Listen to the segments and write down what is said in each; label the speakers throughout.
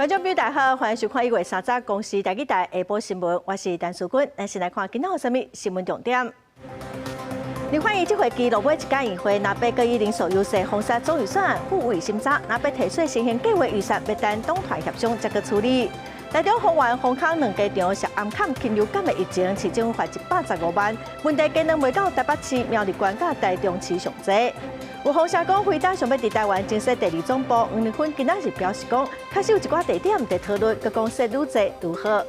Speaker 1: 觀眾朋友大家好，歡迎收看1月3早公視台語台下晡新聞，我是陳淑君。咱先來看今仔有啥物新聞重點。立法院這會期落尾一屆院會，若欲閣以人數優勢封殺總預算案付委審查，若欲提出先行計劃預算，欲等黨團協商才閣處理。台中豐原、豐康兩家場涉頷崁禽流感的疫情，市政府罰115萬。問題雞卵賣到台北市、苗栗縣佮台中市上濟。有風聲講，輝達想欲佇台灣增設第二總部，黃仁勳今仔日表示講，確實有一寡地點佇討論，閣講設愈濟愈好。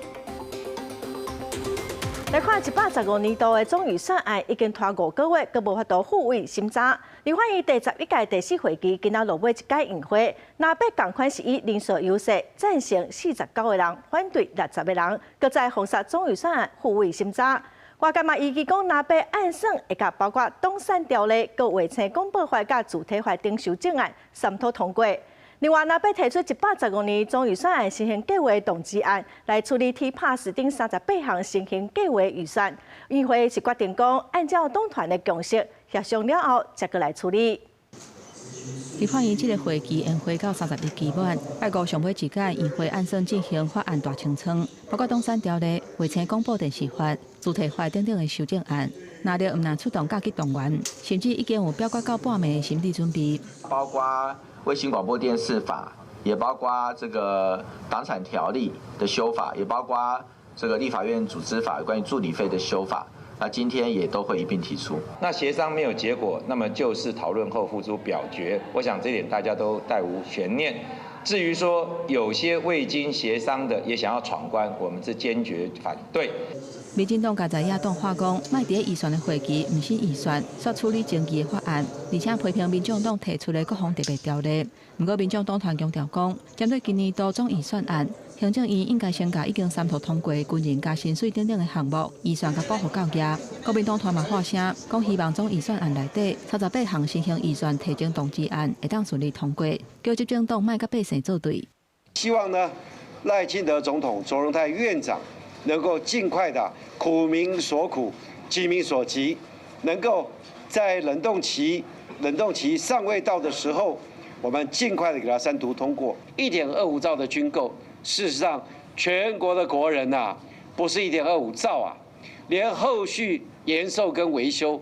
Speaker 1: 來看115年度的總預算案已經拖5個月，閣無法度付委審查。立法院第11屆第四會期今仔落尾一屆院會，若欲仝款是以人數優勢贊成49個人，反對60個人，閣再封殺總預算案付委審查。外界嘛預期講，若欲按算會共包括黨產條例、閣衛星廣播法、佮自體法等修正案三讀通過。另外，若欲提出115年總預算案先行計劃動議案來處理 T-Pass 等38項先行計劃預算，院會是決定講，按照黨團的共識協商了後，才閣來處理。
Speaker 2: 立法院這个會期延會到31期滿，拜五上尾一屆院會按算進行法案大清倉，包括黨產條例、衛星廣播電視法、自體法等等的修正案。若著毋但出動甲去動員，甚至已經有表決到半暝的心理準備。
Speaker 3: 包括衛星廣播電視法，也包括這個黨產條例的修法，也包括這個立法院組織法關於助理費的修法。那今天也都會一併提出。
Speaker 4: 那協商沒有結果，那麼就是討論後付諸表決。我想這點大家都殆無懸念。至於說有些未經協商的也想要闖關，我們是堅決反對。
Speaker 2: 民進黨佮在野黨話講，莫佇預算的會期，毋審預算，煞處理爭議的法案，而且批評民眾黨提出的國防特別條例。毋過民眾黨團強調講，針對今年度總預算案，行政院應該先共已經三讀通過軍人加薪水等等的項目預算共補予到額。國民黨團嘛發聲，講希望總預算案內底38項先行預算提前動議案會當順利通過，叫執政黨莫佮百姓作對。
Speaker 5: 希望呢，賴清德總統、卓榮泰院長能夠盡快的苦民所苦，急民所急，能夠在冷凍期尚未到的時候，我們盡快的給他三讀通過。1.25兆的軍購，事實上全國的國人吶，不是一點二五兆啊，連後續延壽跟維修，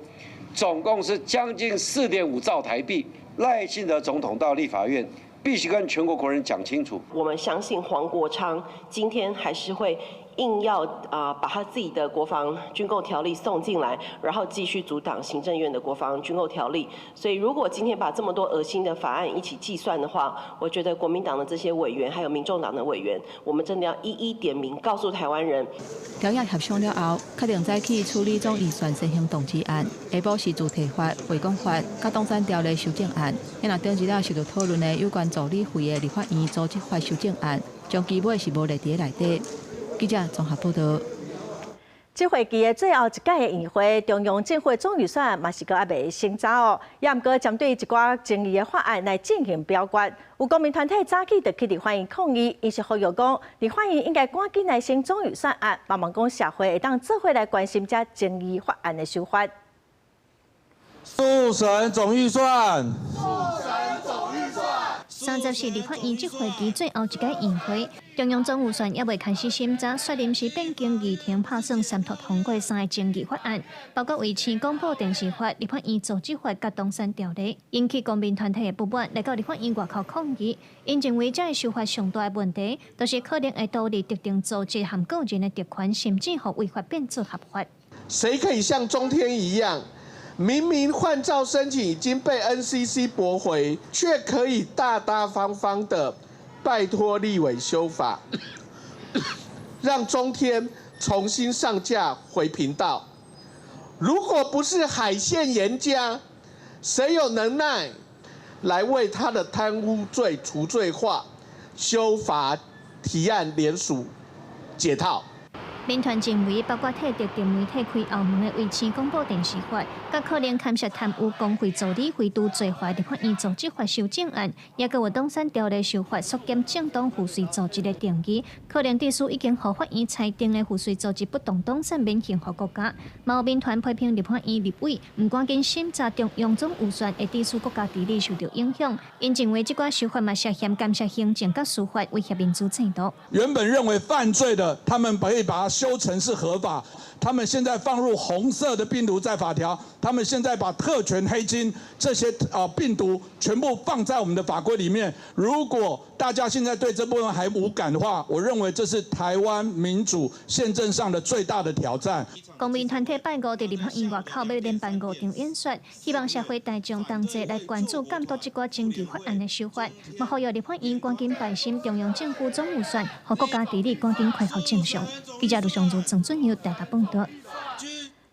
Speaker 5: 總共是將近4.5兆台幣。賴清德總統到立法院，必須跟全國國人講清楚。
Speaker 6: 我們相信黃國昌今天還是會硬要啊把他自己的國防軍購條例送進來，然後繼續阻擋行政院的國防軍購條例。所以如果今天把這麼多噁心的法案一起計算的話，我覺得國民黨的這些委員，還有民眾黨的委員，我們真的要一一點名，告訴台灣人。
Speaker 2: 朝野協商了後，確定早起處理總預算先行動議案，下晡是自提法、衛廣法、佮黨產條例修正案。若頂日仔受到討論的有關助理費的立法院組織法修正案，將基本是無列佇內底。記者綜合報道。
Speaker 1: 這會期的最後一屆的院會，中央政府總預算嘛是閣猶未審查哦，也毋過針對一寡爭議的法案來進行表決。有公民團體早起就去立法院抗議，𪜶是呼籲講，立法院應該趕緊來審總預算案，嘛望講社會會當做伙來關心這爭議法案的修法。
Speaker 7: 速審總預算。
Speaker 8: 速審總預算。
Speaker 9: 30日立法院這會期最後一屆院會，中央總預算猶未開始審查，煞臨時變更議程，拍算三讀通過三個爭議法案，包括衛星廣播電視法、立法院組織法佮黨產條例，引起公民團體的不滿，來到立法院外口抗議。𪜶認為這个修法上大的問題，就是可能會導致特定組織和個人的特權，甚至予違法變做合法。
Speaker 7: 誰可以像中天一樣？明明換照申請已經被 NCC 駁回，卻可以大大方方的拜託立委修法，讓中天重新上架回頻道。如果不是海線嚴家，誰有能耐來為他的貪污罪除罪化、修法提案聯署解套？
Speaker 9: 民團認為，包括替特定媒體開後門的衛星廣播電視法，佮可能牽涉貪污公費助理費拄罪犯立法院組織法修正案，抑閣有黨產條例修法縮減政黨附隨組織的定義，可能致使已經予法院裁定的附隨組織不當黨產免刑予國家。嘛有民團批評立法院立委毋趕緊審查中央總預算，會致使國家治理受到影響。𪜶認為這寡修法嘛涉嫌干涉行政佮司法，威脅民主制度。
Speaker 10: 原本認為犯罪的，他們可以把它修成是合法，他們現在放入紅色的病毒在法條，他們現在把特權黑金這些啊病毒全部放在我們的法規裡面。如果大家現在對這部分還無感的話，我認為這是台灣民主憲政上的最大的挑戰。
Speaker 9: 公民團體拜五佇立法院外口欲連辦五場演說，希望社會大眾同齊來關注監督這寡爭議法案的修法，嘛呼籲立法院趕緊排審中央政府總預算，予國家治理趕緊恢復正常。記者盧尚如、鄭俊佑台北報導。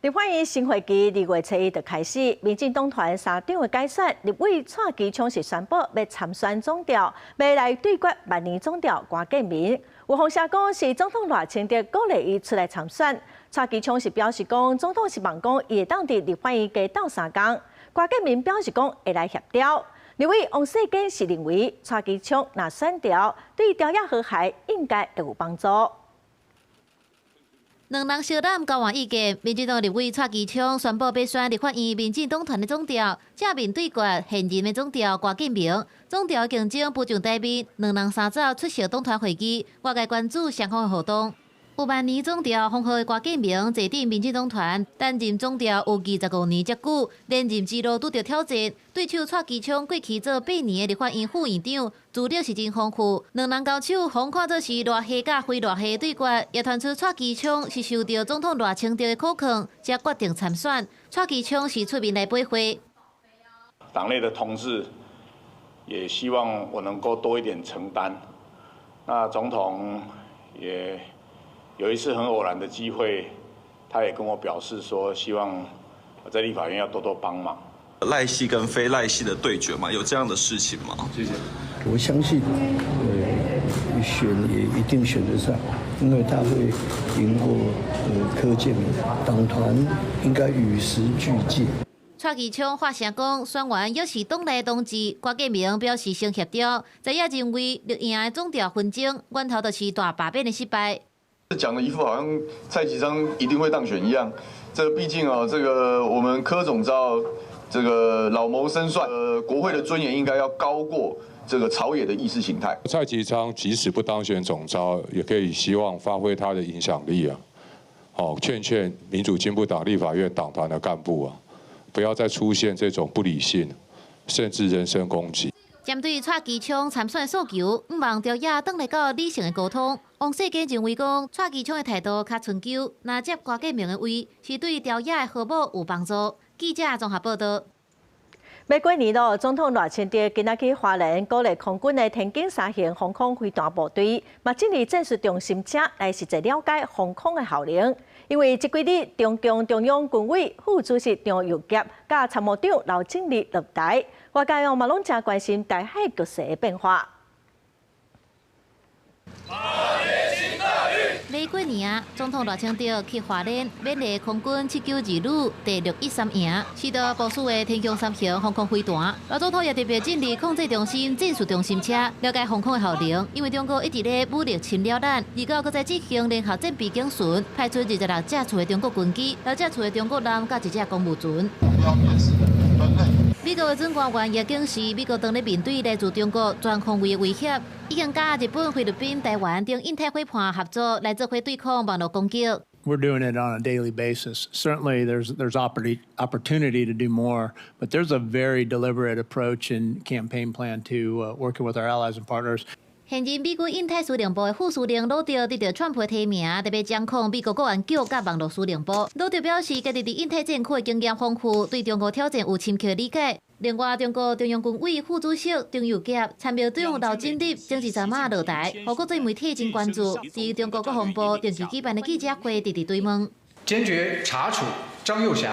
Speaker 1: 立法院新會期2月初1就開始，民進黨團三黨的改選，立委蔡其昌是宣布欲參選總召，欲來對決萬年總召郭建銘。有風聲講是總統賴清德鼓勵伊出來參選，蔡其昌是表示講，總統希望講伊會當佇立法院加鬥三工。郭建銘表示講會來協調。立委王世堅是認為蔡其昌若選著，對朝野和諧應該會有幫助。
Speaker 11: 兩人相攬交換意見，民進黨立委蔡其昌宣布欲選立法院民進黨團的總召，正面對決現任的總召郭建銘。總召競爭浮上台面，兩人三走出席黨團會議，外界關注雙方的互動。有萬年總召封號的郭建銘坐鎮民進黨團，擔任總召有25年遮久，連任之路拄著挑戰。對手蔡其昌過去做8年的立法院副院長，資歷是真豐富。兩人交手，予人看做是賴蝦佮非賴蝦對決，也傳出蔡其昌是受著總統賴清德的苦勸，才決定參選。蔡其昌是出面來拜會。
Speaker 12: 黨內的同志也希望我能夠多一點承擔。那總統也有一次很偶然的機會，他也跟我表示說，希望我在立法院要多多幫忙。
Speaker 13: 賴系跟非賴系的對決嘛，有這樣的事情嗎？
Speaker 14: 謝謝。我相信，選也一定選得上，因為他會贏過柯建銘。黨團應該與時俱進。
Speaker 11: 蔡其昌發聲講，選完猶是黨內同志，郭建銘表示先協調，在野認為綠營的總召紛爭，源頭就是大罷免的失敗。
Speaker 15: 講的一副好像蔡其昌一定會當選一樣，這畢竟啊，這個我們柯總召這個老謀深算，國會的尊嚴應該要高過這個朝野的意識形態。
Speaker 16: 蔡其昌即使不當選總召，也可以希望發揮他的影響力啊，好勸勸民主進步黨立法院黨團的幹部啊，不要再出現這種不理性，甚至人身攻擊。
Speaker 11: 針對蔡其昌參選訴求，向望朝野轉來到理性的溝通。王世堅認為講，蔡其昌的態度較春秋，若接郭建銘的位，是對朝野的和睦有幫助。記者綜合報導。
Speaker 1: 欲過年囉，總統賴清德今仔去花蓮鼓勵空軍的天弓三型防空飛彈部隊，嘛進入戰術中心車來實際了解防空的效能。因為這幾日中共中央軍委副主席張又俠佮參謀長劉總理落台，外界哦嘛攏誠關心台海局勢的變化。
Speaker 11: 欲過年啊，總統賴清德去花蓮勉勵空軍792旅第613營，視導部署的天弓三型防空飛彈。賴總統也特別進入控制中心、戰術中心車，了解防空的效能。因為中國一直咧武力侵擾咱，29閣再進行聯合戰備警巡，派出26架次的中國軍機，6架次的中國艦佮一隻公務船。美國的準官員也警示，美國當咧面對來自中國全方位的威脅，已經佮日本、菲律賓、台灣等印太夥伴合作來做伙對抗網路攻擊。
Speaker 17: We're doing it on a daily basis. Certainly, there's opportunity to do more, but there's a very deliberate approach and campaign plan to working with our allies and partners.
Speaker 11: 現任美軍印太司令部的副司令魯德得著川普提名，特別掌控美國國安局佮網路司令部。魯德表示，家己佇印太戰區的經驗豐富，對中國挑戰有深刻理解。另外，中國中央軍委副主席張又俠參謀長劉總理前一陣仔落台，予國際媒體真關注。佇中國國防部定期舉辦的記者會，直直追問。
Speaker 18: 堅決查處張又俠、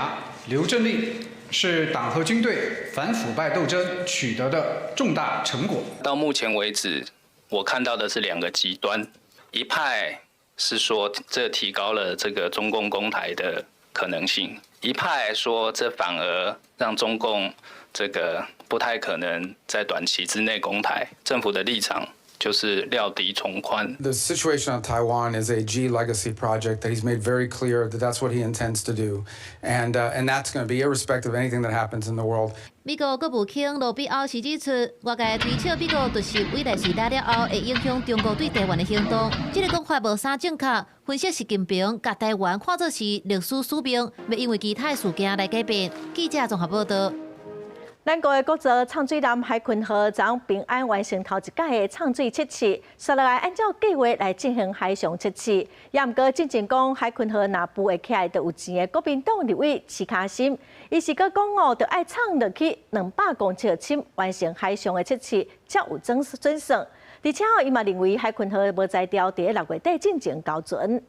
Speaker 18: 劉振立，是黨和軍隊反腐敗鬥爭取得的重大成果。
Speaker 19: 到目前為止，我看到的是兩個極端，一派是說這提高了這個中共攻台的可能性，一派說這反而讓中共這個不太可能在短期之內攻台。政府的立場就是料敵從寬。
Speaker 20: The situation on Taiwan is a Xi legacy project that he's made very clear that that's what he intends to do, and that's going to be irrespective of anything that happens in the world.
Speaker 11: 美國國務卿盧比歐時指出，外界推測美國突襲委內瑞拉了後，會影響中國對台灣的行動。這个講法無啥正確。分析習近平共台灣看作是歷史使命，袂因為其他的事件來改變。記者綜合報道。
Speaker 1: 咱國的國造暢水艦海鯤號昨平安完成頭一擺的暢水測試，紲落來按照計畫來進行海上測試。也毋過進前講海鯤號若浮會起來，就有錢的國民黨立委徐卡心，伊是閣講哦，著愛暢落去200公尺深完成海上的測試，才有準準算。而且哦，伊嘛認為海鯤號無才調佇6月底進前交船。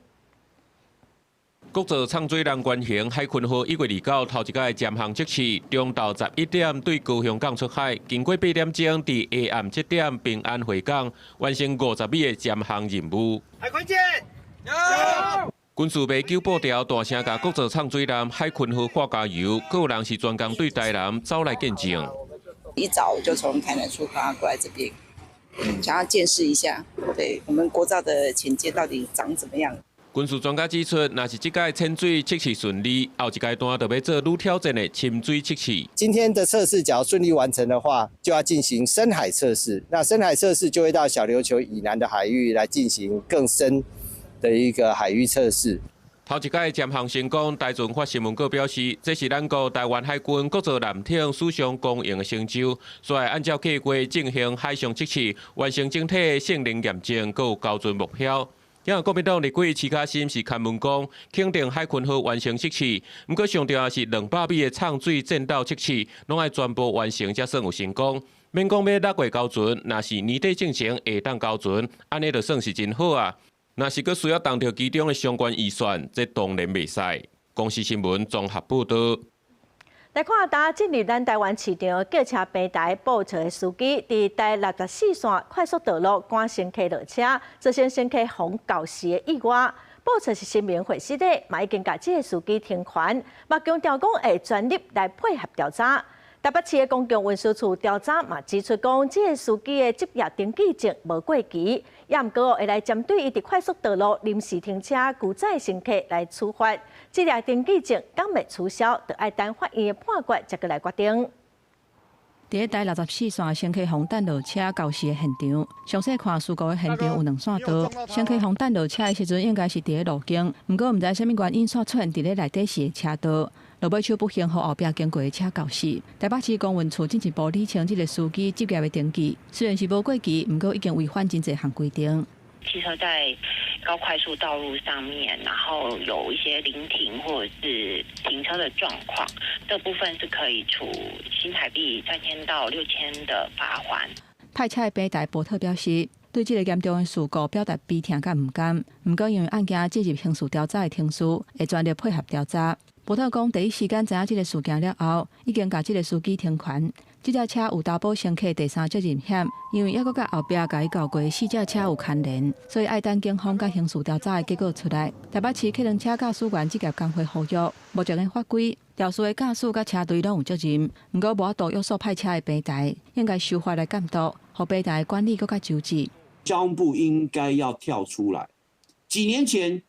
Speaker 21: 國造暢水艦原型海鯤號1月29頭一擺潛航測試，中晝11點對高雄港出海，經過8點鐘，佇下暗7點平安回港，完成50米的潛航任務。
Speaker 8: 海鯤艦，
Speaker 21: 軍事迷久報條大聲共國造暢水艦海鯤號喊加油，閣有人是專工對台南走來見證。
Speaker 22: 一早就從台南出發過來這邊，想要見識一下，對我們國造的潛艦到底長怎麼樣。
Speaker 21: 軍事專家指出，若是這擺潛水測試順利，後一階段就欲做愈挑戰的深水測試。
Speaker 23: 今天的測試假如順利完成的話，就要進行深海測試。那深海測試就會到小琉球以南的海域來進行更深的一個海域測試。
Speaker 21: 頭一擺潛航成功，台船發新聞稿表示，這是咱國台灣海軍國造艦艇史上光榮的成就，所以按照計劃進行海上測試，完成整體的性能驗證，閣有交船目標。因為國民黨立委徐卡心是刊文講，肯定海鯤號完成測試，毋過上重要是200米的暢水戰鬥測試，攏愛全部完成才算有成功。免講欲6月交船，若是年底進前會當交船，按呢就算是真好啊。若是閣需要動著其中的相關預算，這當然袂使。公視新聞綜合報道。
Speaker 1: 來看，今進入咱台灣市場轎車平台報錯的司機，佇台64線快速道路趕乘客落車，造成乘客予𠢕死的意外。報錯是聲明會失的，嘛已經共這个司機停權，嘛強調講會全力來配合調查。台北市的公共運輸處調查嘛指出講，這个司機的執業登記證無過期，也毋過會來針對伊佇快速道路臨時停車拒載乘客來處罰。執業登記證敢會取消，著愛等法院的判決才閣來決定。
Speaker 2: 佇台64線乘客予彈落車𠢕死的現場，詳細看事故的現場有兩線道。乘客予彈落車的時陣，應該是佇咧路肩，毋過毋知啥物原因，煞出現佇咧內底四个車道。落尾手不幸予後壁經過的車𠢕死。台北市公運處進一步理清這个司機執業的登記，雖然是無過期，毋過已經違反真濟項規定。
Speaker 24: 汽車在高快速道路上面，然後有一些臨停或者是停車的狀況，這部分是可以處新台幣3000到6000的罰鍰。
Speaker 2: 派車的平台波特表示，對這个嚴重的事故表達悲痛佮毋甘，毋過因為案件進入刑事調查的程序，會全力配合調查。波特講，第一時間知影這个事件了後，已經共這个司機停權。這隻車有擔保乘客第三責任險，因為猶閣佮後壁共伊𠢕過四隻車有牽連，所以愛等警方佮刑事調查的結果出來。台北市客輪車駕駛員職業工會呼籲，目前的法規，肇事的駕駛佮車隊攏有責任，毋過無法度約束派車的平台，應該修法來監督，予平台管理閣較周至。
Speaker 25: 交通部應該要跳出來。幾年前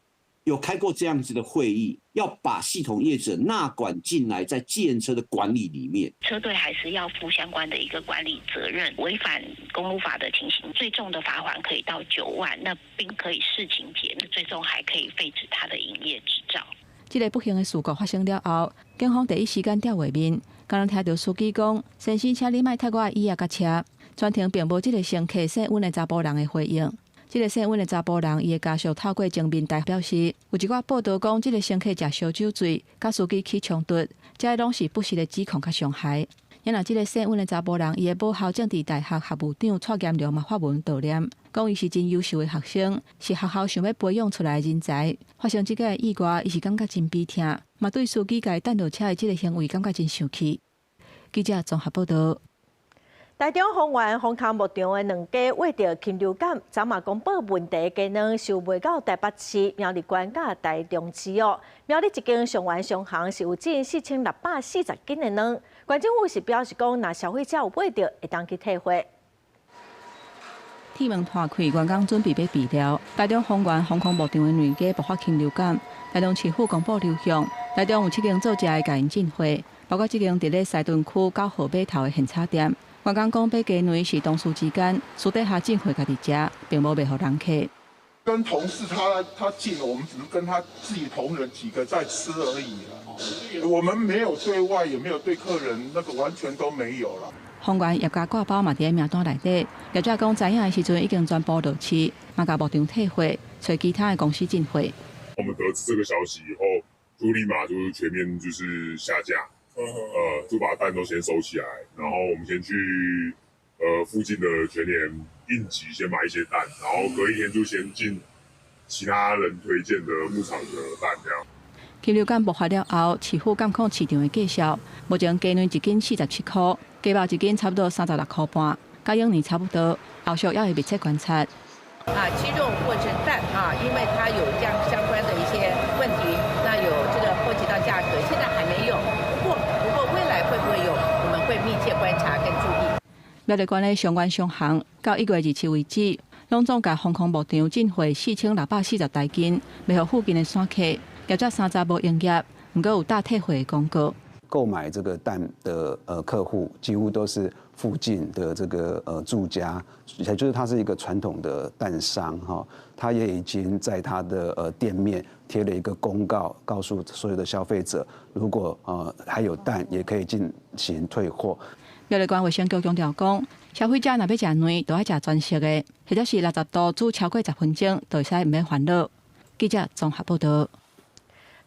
Speaker 25: 有開過這樣子的會議，要把系統業者納管進來，在計程車的管理裡面，
Speaker 24: 車隊還是要負相關的一個管理責任。違反公路法的情形，最重的罰鍰可以到9萬，那並可以視情節，那最終還可以廢止他的營業執照。
Speaker 2: 這个不幸的事故發生了後，警方第一時間調畫面，敢若聽著司機講：“先生，請你莫踢我的椅仔佮車。”全程並無這个乘客姓溫的查埔人的回應。這个姓溫的查埔人，伊的家屬透過前面台表示，有一寡報道講，這个乘客食燒酒醉，佮司機起衝突，這攏是不實的指控佮傷害。因為這个姓溫的查埔人，伊的母校政治大學學務長蔡嚴良嘛發文悼念，講伊是真優秀的學生，是學校想欲培養出來的人才。發生這个意外，伊是感覺真悲痛，嘛對司機共伊彈落車的這个行為感覺真生氣。記者綜合報道。
Speaker 1: 台中豐原防空牧場的兩家挖著禽流感，昨嘛公布問題雞卵售賣到台北市、苗栗縣佮台中市哦。苗栗一間上元商行是有進4640斤的卵，縣政府是表示講，若消費者有買著，會當去退貨。
Speaker 2: 鐵門拖開，員工準備欲備料。台中豐原防空牧場的兩家爆發禽流感，台中市府公布流向，台中有七間做食的共𪜶進貨，包括這間佇咧西屯區9號碼頭的現炒店。員工講買雞卵是同事之間私底下進貨，家己食，並無賣予人客。
Speaker 3: 跟同事他進，我們只是跟他自己同仁幾個在吃而已。我們沒有對外，也沒有對客人，那個完全都沒有了。
Speaker 2: 豐原業家掛包嘛佇咧名單內底，業者講知影的時陣已經全部落市，嘛共牧場退貨，揣其他的公司進貨。
Speaker 4: 我們得知這個消息以後，就立馬就是全面就是下架，就把蛋都先收起來，然後我們先去附近的全聯應急先買一些蛋，然後隔一天就先進其他人推薦的牧場的蛋這樣。
Speaker 2: 禽流感爆發了後，市府監控市場的價數，目前雞卵一斤47塊，雞肉一斤差不多36塊半，佮往年差不多。後續也會密切觀察。
Speaker 5: 啊，雞肉或者蛋啊，因為它有這樣相關的一些問題，那有這個波及到價格，現在還沒有。不過未來會不會有，我們會密切觀察跟注意。
Speaker 2: 苗栗縣的相關商行到1月27為止，攏總共防空牧場進貨4640台斤，賣予附近的散客。業者三早無營業，毋過有打退貨的廣告。
Speaker 6: 購買這個蛋的客戶，幾乎都是附近的這個住家，也就是他是一個傳統的蛋商哈，他也已經在他的店面貼了一個公告，告訴所有的消費者，如果還有蛋，也可以進行退貨。
Speaker 2: 苗栗縣衛生局強調講，消費者若欲食卵，就愛食全熟的，或者是60度煮超過10分鐘，就會使毋免煩惱。記者綜合報道。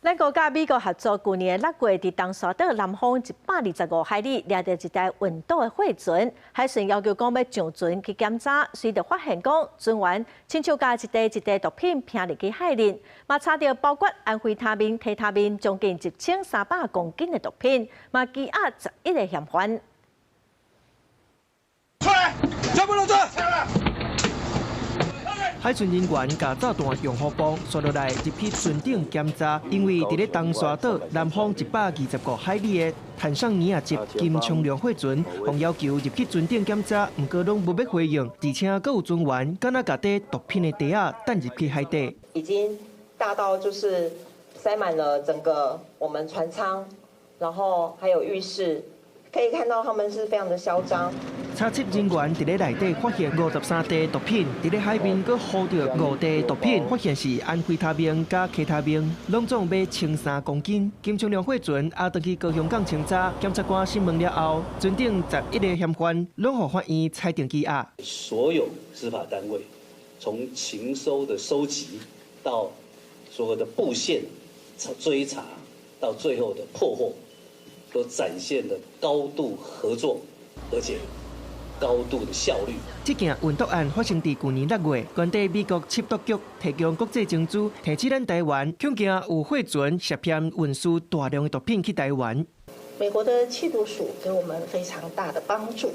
Speaker 1: 咱國佮美國合作，舊年6月佇東沙島南方125海里掠著一台運毒的貨船，海巡要求講欲上船去檢查，隨著發現講船員親手共一袋一袋毒品拚入去海裡，嘛查著包括安非他命、K 他命將近1300公斤的毒品，嘛羈押11個嫌犯。
Speaker 8: 出來，全部攏出來。
Speaker 7: 海巡人員共炸彈用火棒刷落來入去船頂檢查，因為佇咧東沙島南方125海里的坦桑尼亞籍金昌良貨船，予要求入去船頂檢查，毋過攏無欲回應，而且閣有船員敢若共提毒品的袋仔擲入去海底，
Speaker 26: 已經大到就是塞滿了整個我們船艙，然後還有浴室，可以看到他們是非常的囂張。
Speaker 7: 查緝人員佇咧內底發現53袋毒品，佇咧海面閣捕著5袋毒品，發現是安非他命佮 K 他命，攏總欲1300公斤。金昌良貨船押轉去高雄港清查，檢察官審問了後，船頂11個嫌犯攏予法院裁定羈押。
Speaker 27: 所有司法單位，從情搜的收集到所有的布線追查，到最後的破獲，都展現了高度合作，而且高度的效率。
Speaker 7: 這件運毒案發生佇舊年6月，原底美國緝毒局提供國際情資，提醒咱台灣，恐驚有貨船涉嫌運輸大量的毒品去台灣。
Speaker 28: 美國的緝毒署給我們非常大的幫助，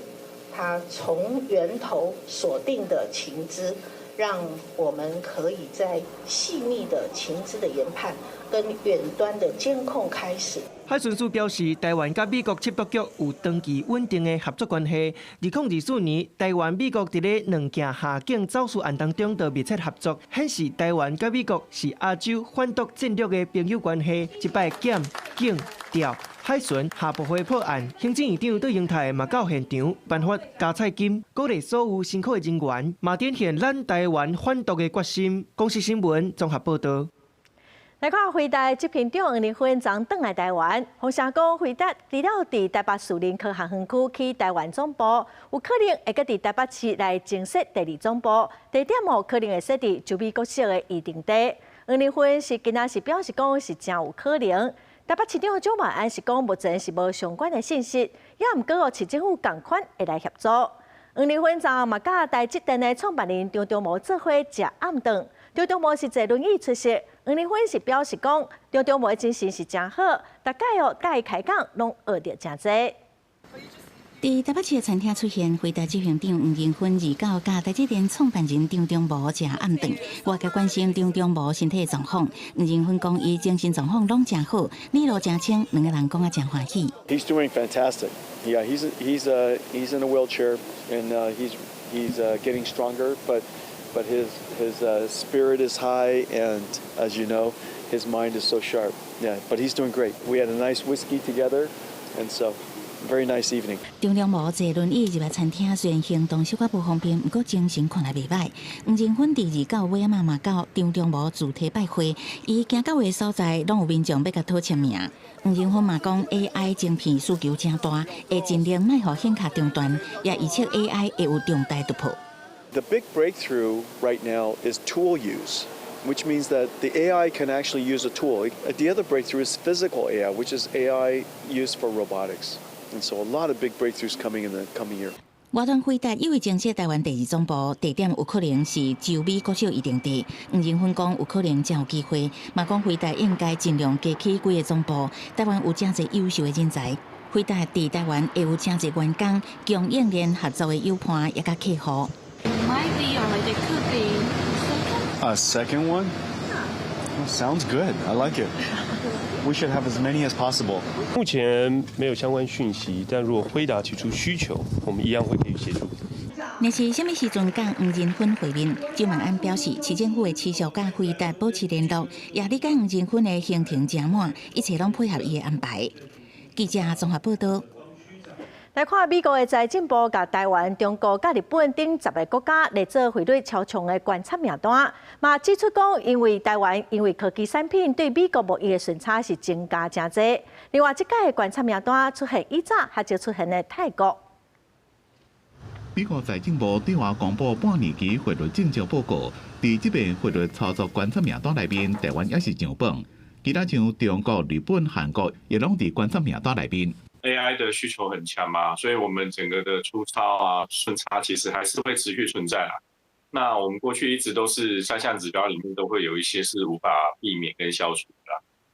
Speaker 28: 他從源頭鎖定的情資，讓我們可以在細密的情資的研判跟遠端的監控開始。
Speaker 7: 海巡署表示，台灣佮美國緝毒局有長期穩定的合作關係。2024年，台灣美國佇咧兩件下境走私案當中都密切合作，顯示台灣佮美國是亞洲反毒戰略的朋友關係。這擺檢、警、調、海巡下部會破案，行政院長卓榮泰嘛到現場頒發加菜金，鼓勵所有辛苦的人員，嘛展現咱台灣反毒的決心。公視新聞綜合報道。
Speaker 1: 來看輝達執行長黃仁勳昨轉來台灣，風聲講輝達除了佇台北樹林科學園區起台灣總部，有可能會閣佇台北市來增設第二總部，地點哦可能會設佇洲美國小的預定地。黃仁勳是今仔是表示講是誠有可能。台北市長蔣萬安是講目前是無相關的信息，也毋過哦市政府仝款會來協助。黃仁勳昨嘛佮台積電的創辦人張忠謀做伙食暗頓，張忠謀是坐輪椅出席。黃仁勳是表示講，張忠謀的精神是誠好，逐擺哦佮伊開講，攏學著誠濟。
Speaker 9: 佇台北市的餐廳出現，輝達執行長黃仁勳29佮台積電創辦人張忠謀食暗頓，外界關心張忠謀身體狀況。黃仁勳講，伊精神狀況攏誠好，面路誠清，兩個人講啊誠歡喜。
Speaker 10: He's doing fantastic. Yeah, he's in a wheelchair and he's getting stronger, but his spirit is high and, as you know, his mind is so sharp. Yeah, but he's doing great. We had a nice whiskey together, and so very nice evening.
Speaker 9: 張忠謀坐輪椅入來餐廳，雖然行動小可無方便，毋過精神看來袂䆀。黃仁勳佇29尾仔嘛到張忠謀主題拜會，伊行到的所在，攏有民眾欲共討簽名。黃仁勳嘛講，AI 晶片需求誠大，會盡量莫予顯卡中斷，也預測 AI 會有重大突破。
Speaker 10: The big breakthrough right now is tool use, which means that the AI can actually use a tool. The other breakthrough is physical AI, which is AI used for robotics. And so a lot of big breakthroughs coming in the coming year.
Speaker 9: 外團輝達猶未增設台灣第二總部，地點有可能是洲美國小預定地。黃仁勳講有可能誠有機會，嘛講輝達應該盡量加起幾个總部。台灣有誠濟優秀的人才，輝達佇台灣會有誠濟員工，供應鏈合作的友伴也佮客戶。
Speaker 12: Might be or like it could be.
Speaker 13: A second one? Well, sounds good. I like it. We should have as many as possible.
Speaker 14: 目前沒有相關訊息，但如果輝達提出需求，我們一樣會給予協助。
Speaker 9: 若是啥物時陣佮黃仁勳會面，周萬安表示，市政府會持續佮輝達保持聯絡，也理解黃仁勳的行程誠滿，一切攏配合伊的安排。記者綜合報道。
Speaker 1: 來看美國的財政部，共台灣、中國、佮日本等10个國家列做匯率超長的觀察名單，嘛指出講，因為台灣因為科技產品對美國貿易的順差是增加誠濟。另外，這屆的觀察名單出現以早較少出現的泰國。
Speaker 15: 美國財政部對外公布半年期匯率政策報告，佇這遍匯率操作觀察名單內面，台灣也是上榜。其他像中國、日本、韓國，也攏佇觀察名單內面。
Speaker 16: AI 的需求很強嘛，所以我們整個的出超啊順差其實還是會持續存在啊。那我們過去一直都是三項指標裡面都會有一些是無法避免跟消除的，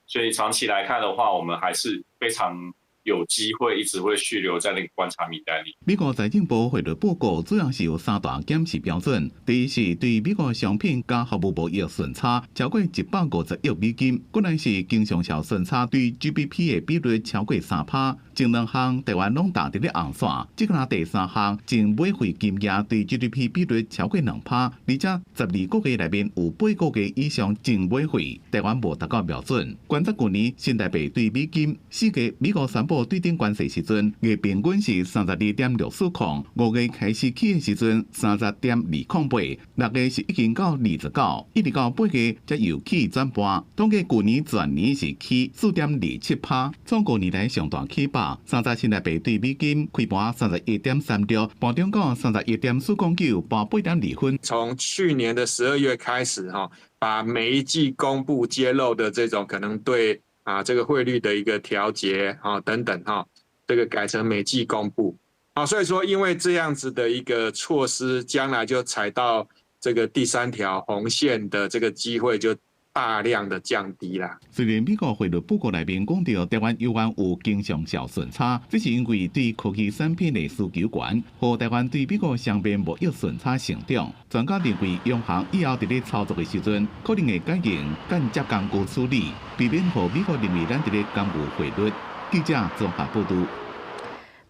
Speaker 16: 所以長期來看的話，我們還是非常有機會一直會續留在那個觀察名單裡。
Speaker 15: 美國財政部匯率報告主要是有三大檢視標準，第一是對美國商品佮服務貿易順差超過150億美金，過來是經常性順差對 GDP 的比率超過3趴，前兩項台灣攏踏佇咧紅線，這個第三項淨買匯金額對 GDP 比率超過2趴，而且12個月內面有8個月以上淨買匯，台灣無達到標準。觀察舊年新台幣對美金，4月美國宣布對等關稅時陣，月平均是32.640，5月開始起的時陣30.208，6月是已經到29，一直到8月才由起轉盤。統計舊年全年是起4.27趴，創五年來上大起幅。30新台幣對美金開盤31.36，盤中到31.409，盤8.2分。
Speaker 17: 從去年的12月開始，哈，把每一季公布揭露的這種可能對啊這個匯率的一個調節啊等等哈，這個改成每季公布啊，所以說因為這樣子的一個措施，將來就踩到這個第三條紅線的這個機會就大量的降低啦。
Speaker 15: 雖然美國匯率報告內面講到台灣猶原有經常性順差，這是因為對科技產品的需求懸，予台灣對美國雙邊貿易順差成長。專家認為，央行以後佇咧操作的時陣，可能會改用間接工具處理，避免予美國認為咱佇咧干預匯率。記者綜合報道。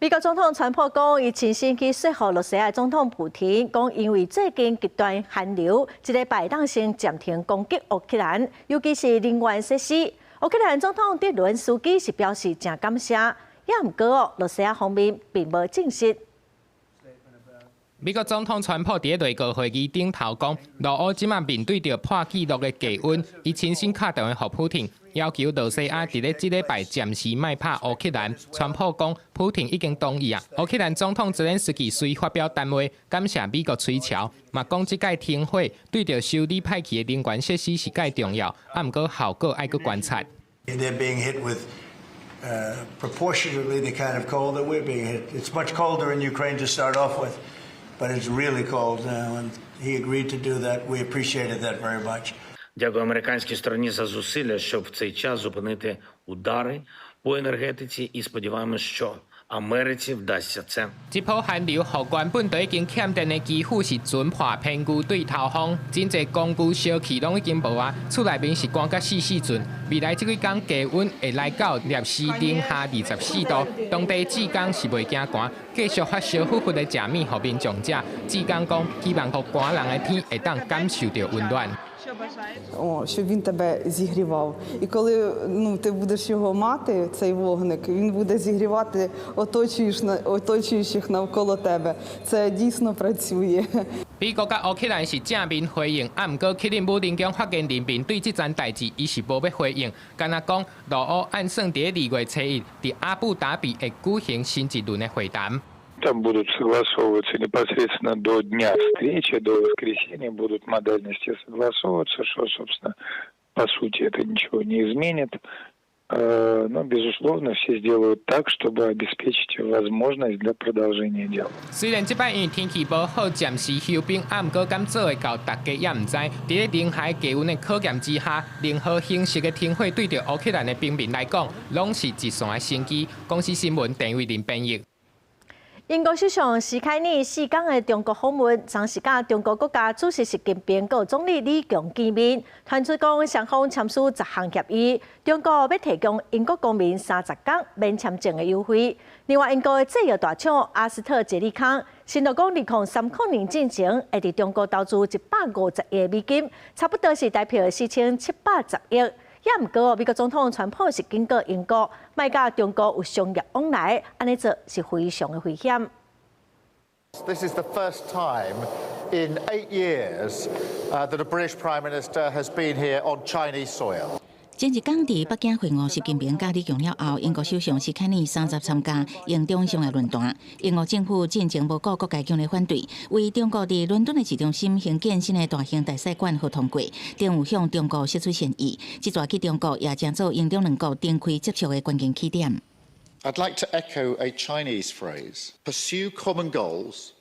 Speaker 1: 美國總統川普講，伊親身去說服羅西亞總統普廷，講因為最近極端寒流，這禮拜當先暫停攻擊烏克蘭，尤其是能源設施。烏克蘭總統澤倫斯基是表示誠感謝，也毋過哦，羅西亞方面並無證實。
Speaker 29: 美國總統川普佇內閣會議頂頭講，俄烏這馬面對著破紀錄的低溫，伊親身敲電話予普廷，要求羅西亞佇咧這禮拜暫時莫拍烏克蘭。川普講，普廷已經同意啊。烏克蘭總統澤連斯基隨發表談話，感謝美國催促，嘛講這擺停火對著修理歹去的能源設施是蓋重要，啊，毋過效果愛閣觀察。
Speaker 30: They're being hit with proportionately the kind of cold that we're being hit. It's much colder in Ukraine to start off with, but it's really cold now, and he agreed to do that. We appreciated that very much.
Speaker 31: Дякую американській стороні за зусилля, щоб в цей час зупинити удари по енергетиці, і сподіваємось, що Америці вдасться це.
Speaker 29: 這波寒流，予原本就已經欠電的基輔是全破偏牛對頭風，真濟工具燒氣攏已經無啊，厝內面是寒甲死死陣。未來這幾工低溫會來到攝氏零下24度，當地志工是袂驚寒，繼續發燒乎乎的食物予民眾食。志工講，希望予寒人的天會當感受著溫暖。
Speaker 3: О, щоб він тебе зігрівав. І коли, ну, ти будеш його мати, цей вогник, він буде зігрівати оточуючих навколо тебе. Це дійсно працює.
Speaker 29: 美國佮烏克蘭是正面回應，啊，毋過克里姆林宮發言人面對這樁代誌，伊是無欲回應。敢若講，俄烏按算佇2月初1佇阿布達比會舉行新一輪的會談。
Speaker 4: Там будут согласовываться непосредственно до дня встречи, до воскресенья будут модальности согласовываться, что, собственно, по сути это ничего не изменит. Но, безусловно, все сделают так, чтобы обеспечить возможность для продолжения дела.
Speaker 29: 雖然這擺因為天氣無好，暫時休兵，啊，毋過敢做會到，大家也毋知。佇咧零下低溫的考驗之下，任何形式的停火對著烏克蘭的平民來講，攏是一線的生機。公視新聞鄭偉林編譯。
Speaker 1: 英國首相施凱爾四工的中國訪問，昨是佮中國國家主席習近平佮總理李強見面，傳出講雙方簽署10項協議，中國欲提供英國公民30工免簽證的優惠。另外，英國的製藥大廠阿斯特捷利康承諾講，2030年進前會佇中國投資150億美金，差不多是台幣4710億。也毋過，美國總統川普是警告英國，莫佮中國有商業往來，按呢做是非常的危險。
Speaker 11: This is the first time in 8 years that a British Prime Minister has been here on Chinese soil.
Speaker 9: 前一工佇北京會晤習近平佮李強了後，英國首相施凱爾30參加英中商業論壇。英國政府進前無顧各界強烈反對，為中國佇倫敦的市中心興建新的大型大使館予通過，並有向中國釋出善意。這逝去中國也成做英中兩國展開接觸的關鍵起點。
Speaker 11: I'd like to echo a Chinese phrase: pursue common goals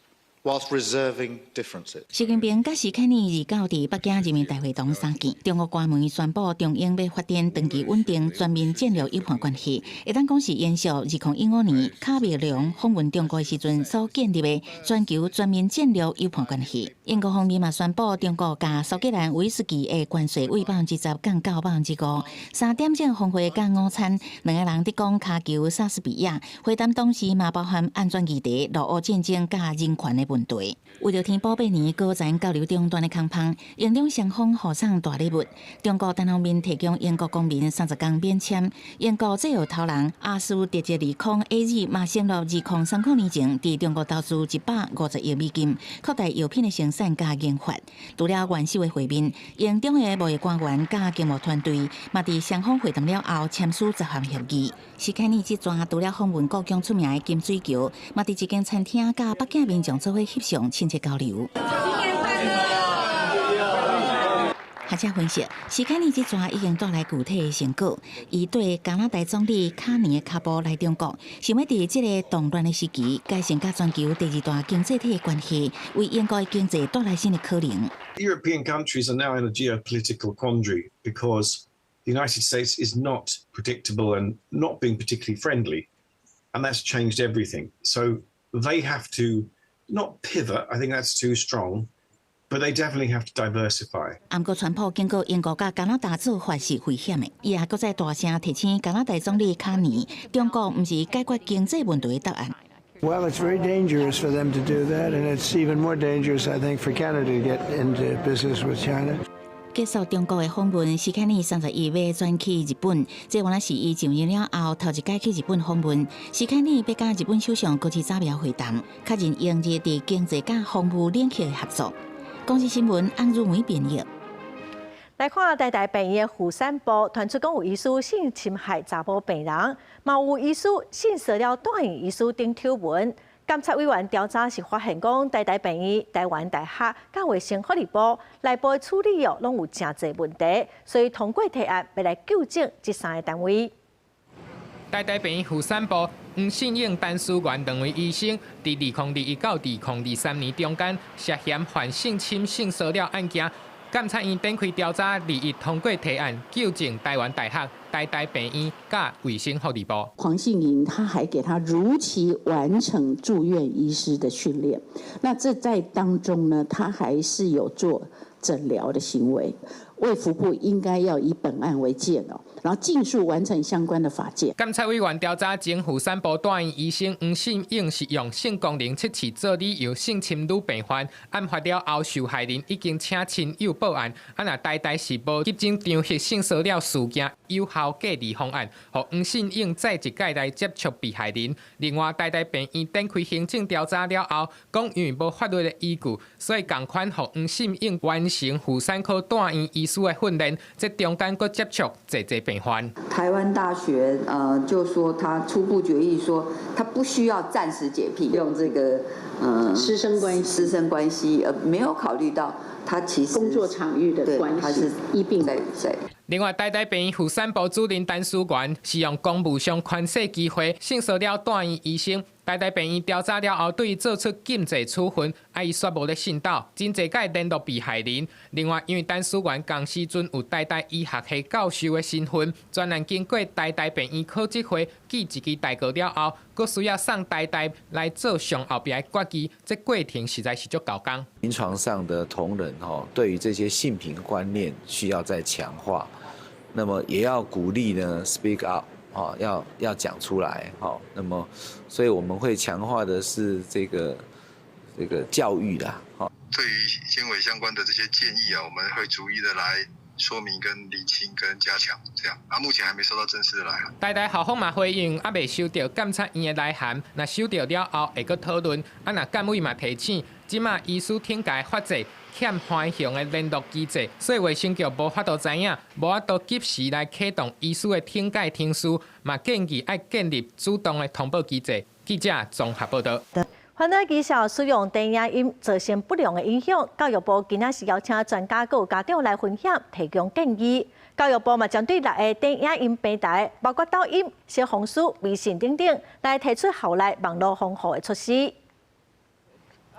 Speaker 11: whilst reserving differences.
Speaker 9: 習近平佮施凱爾29佇北京人民大會堂相見，中國官媒宣布中英欲發展長期穩定全面戰略伙伴關係，會當講是延續2015年卡梅隆訪問中國的時陣所建立的全球全面戰略伙伴關係。英國方面嘛宣布，中國共蘇格蘭威士忌的關稅為10%降到5%。3點鐘峰會佮午餐，兩个人佇講跤球莎士比亞。會談當時嘛包含安全議題、俄烏戰爭佮人權的問題。為著填補八年高層交流中斷的空縫，英中雙方互送大禮物。中國單方面提供英國公民30工免簽，英國製藥頭人阿斯特捷利康 AZ 嘛承諾2030年前佇中國投資150億美金，擴大藥品的生產佮研發。除了元首的會面，英中的貿易官員佮經貿團隊嘛佇雙方會談了後簽署10項協議。施凱爾這逝除了訪問故宮出名的金水橋，嘛佇一間餐廳佮北京民眾做伙翕相親切交流。學者分析，施凱爾這逝已經帶來具體的成果。伊綴加拿大總理卡尼的跤步來中國，想欲佇這个動亂的時期，改善佮全球第二大經濟體的關係，為英國的經濟帶來新的可能。
Speaker 18: European countries are now in a geopolitical quandary because the United States is not predictable and not being particularly friendly, and that's changed everything. So they have to not pivot. I think that's too strong. But they definitely have to diversify.
Speaker 9: 毋過，川普警告英國佮加拿大做法是危險的，伊也閣再大聲提醒加拿大總理卡尼，中國毋是解決經濟問題的答案。
Speaker 30: Well, it's very dangerous for them to do that, and it's even more dangerous, I think, for Canada to get into business with China.
Speaker 9: 結束中國的訪問，施凱爾31欲轉去日本，這原來是伊就任了後頭一擺去日本訪問。施凱爾欲佮日本首相高市早苗會談，確認英日佇經濟佮防務領域的合作。公視新聞安如梅編譯。
Speaker 1: 來看台大病院的婦產部，傳出講有醫師性侵害查某病人，嘛有醫師性騷擾住院醫師等醜聞。監察委員調查時發現講，台大病院、台灣大學佮衛生福利部內部的處理哦，攏有誠濟問題，所以通過提案欲來糾正這三个單位。
Speaker 29: 台大病院婦產部黃信應、陳思源兩位醫生，佇2021到2023年中間涉嫌犯性侵、性騷擾案件，監察院展開調查，二一通過提案，糾正臺灣大學、台大病院佮衛生福利部。
Speaker 2: 黃杏瑩，他還給他如期完成住院醫師的訓練。那這在當中呢，他還是有做診療的行為。衛福部應該要以本案為鑑哦，然後盡速完成相關的法件。
Speaker 29: 監察委員調查前婦產部住院醫生黃信勇是用性功能測試做理由性侵女病患，案發了後受害人已經請親友報案，啊若台大是無急診場彼性騷擾事件有效隔離方案，予黃信勇再一擺來接觸被害人。另外，台大病院展開行政調查了後，講因為無法律的依據，所以仝款予黃信勇完成婦產科住院醫師的訓練，這中間閣接觸濟濟病患。
Speaker 5: 台灣大學就說他初步決議說，他不需要暫時解聘，用這個
Speaker 2: 師生關係，
Speaker 5: 師生關係，沒有考慮到他其實
Speaker 2: 工作場域的關係，
Speaker 5: 他是
Speaker 2: 醫病
Speaker 5: 在在。
Speaker 29: 另外，台大病院婦產部主任陳思源是用公務上權勢機會性騷擾住院醫生。台大病院調查了後，對伊做出禁制處分，啊，伊煞無咧信鬥，真濟擺聯絡被害人。另外，因為陳思源仝時陣有台大醫學系教授的身份，專案經過台大病院考質會記一支大過了後，閣需要送台大來做上後壁的決議，這過程實在是足猴工。
Speaker 6: 臨床上的同仁吼，對於這些性平觀念需要再強化，那麼也要鼓勵呢，speak up。哦，要講出來，好，那麼，所以我們會強化的是這個教育啦，好。
Speaker 8: 對於監委相關的這些建議啊，我們會逐一的來說明、跟釐清、跟加強，這樣。啊，目前還沒收到正式的來函。
Speaker 29: 台大校方嘛回應，猶未收到監察院的來函，若收到了後會閣討論。啊，若監委嘛提醒，這馬醫師懲戒法制欠寬容的聯絡機制，所以衛生局無法度知影，無法度及時來啟動醫師的懲戒程序，嘛建議愛建立主動的通報機制。記者綜合報導。
Speaker 1: 煩惱兒少使用短影音造成不良的影響，教育部今仔是邀請專家佮家長來分享，提供建議。教育部嘛針對六个短影音平台，包括抖音、小紅書、微信等等，來提出校內網路防護的措施。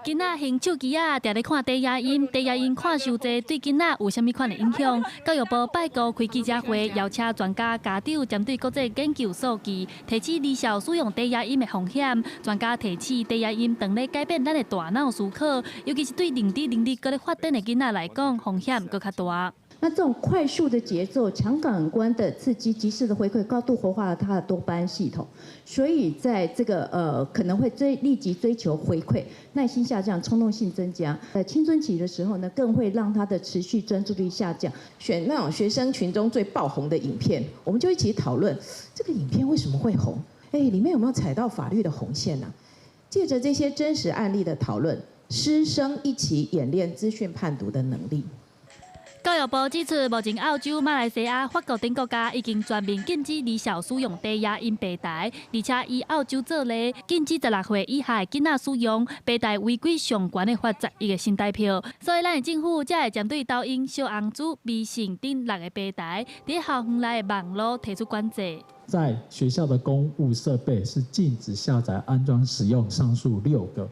Speaker 12: 囡仔還手機仔，定咧看短影音，短影音看傷濟，對囡仔有啥物款的影響？教育部拜五開記者會，邀請專家、家長針對國際研究數據，提醒兒少使用短影音的風險。專家提醒，短影音當咧改變咱的大腦思考，尤其是對認知能力閣咧發展的囡仔來講，風險閣較大。
Speaker 19: 那這種快速的節奏、強感官的刺激、即時的回饋，高度活化了他的多巴胺系統，所以在這個可能會立即追求回饋，耐心下降，衝動性增加。在青春期的時候呢，更會讓他的持續專注力下降。
Speaker 20: 選那種學生群中最爆紅的影片，我們就一起討論這個影片為什麼會紅？哎，裡面有沒有踩到法律的紅線呢？借著這些真實案例的討論，師生一起演練資訊判讀的能力。
Speaker 12: 教育部指出，目前澳洲、馬來西亞、法國等國家已經全面禁止兒少使用短影音平台，而且以澳洲做例，禁止16歲以下的囡仔使用平台，違規上懸的罰10億個新台票。所以，咱的政府才會針對抖音、小紅書、微信等六个平台，佇校園內的網路提出管制。
Speaker 21: 在學校的公務設備是禁止下載、安裝、使用上述六個